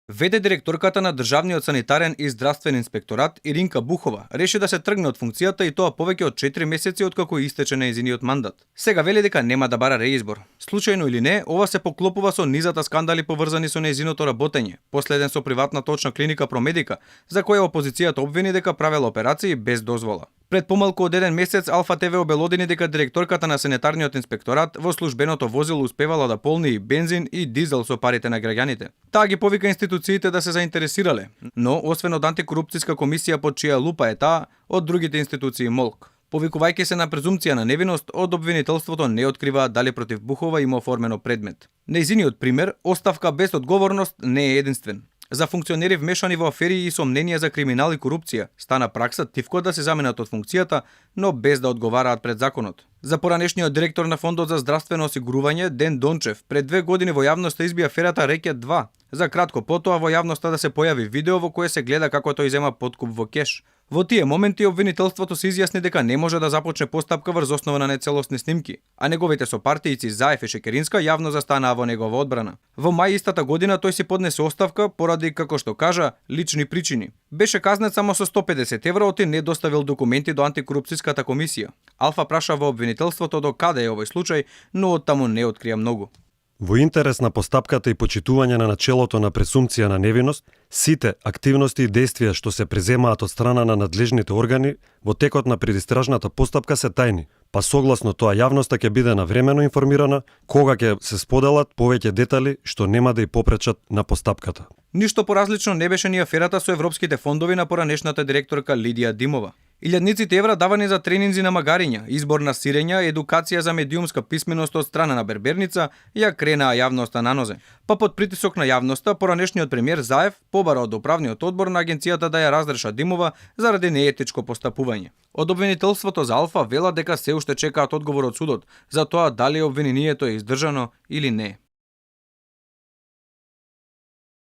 ВД директорката на Државниот санитарен и здравствен инспекторат Иринка Бухова реши да се тргне од функцијата и тоа повеќе од 4 месеци откако истече нејзиниот мандат. Сега вели дека нема да бара реизбор. Случајно или не, ова се поклопува со низата скандали поврзани со нејзиното работење, последен со приватна точна клиника Промедика, за која опозицијата обвини дека правела операции без дозвола. Пред помалку од 1 месец Алфа ТВ обелодени дека директорката на санитарниот инспекторат во службеното возило успевала да полни и бензин и дизел со парите на граѓаните. Таа ги повика институциите да се заинтересирале, но освен од антикорупцијска комисија под чија лупа е таа, од другите институции молк. Повикувајќи се на презумпција на невиност, од обвинителството не откриваат дали против Бухова има оформено предмет. Нејзиниот пример, оставка без одговорност, не е единствен. За функционери вмешани во афери и сомненија за криминал и корупција, стана пракса тивко да се заменат од функцијата, но без да одговараат пред законот. За поранешниот директор на Фондот за здравствено осигурување Ден Дончев пред 2 години во јавноста изби аферата Рекет 2. За кратко потоа во јавноста да се појави видео во кое се гледа како тој зема подкуп во кеш. Во тие моменти обвинителството се изјасни дека не може да започне постапка врз основа на нецелосни снимки, а неговите сопартијци Заев и Шекеринска јавно застанаа во негова одбрана. Во мај истата година тој си поднесе оставка поради, како што кажа, лични причини. Беше казнет само со 150 евра оти не доставил документи до антикорупцијската комисија. Алфа праша во обвинителството до каде е овој случај, но оттаму не открија многу. Во интерес на постапката и почитување на начелото на презумпција на невиност, сите активности и действија што се преземаат од страна на надлежните органи во текот на предистражната постапка се тајни, па согласно тоа јавноста ќе биде навремено информирана кога ќе се споделат повеќе детали што нема да ја попречат на постапката. Ништо поразлично не беше ни аферата со европските фондови на поранешната директорка Лидија Димова. Илјадниците евра давани за тренинзи на магариња, избор на сирења, едукација за медиумска писменост од страна на берберница, ја кренаа јавноста на нозе. Па под притисок на јавноста, поранешниот премиер Заев побара од управниот одбор на агенцијата да ја разреша Димова заради неетичко постапување. Од обвинителството за Алфа велат дека се уште чекаат одговор од судот за тоа дали обвинението е издржано или не.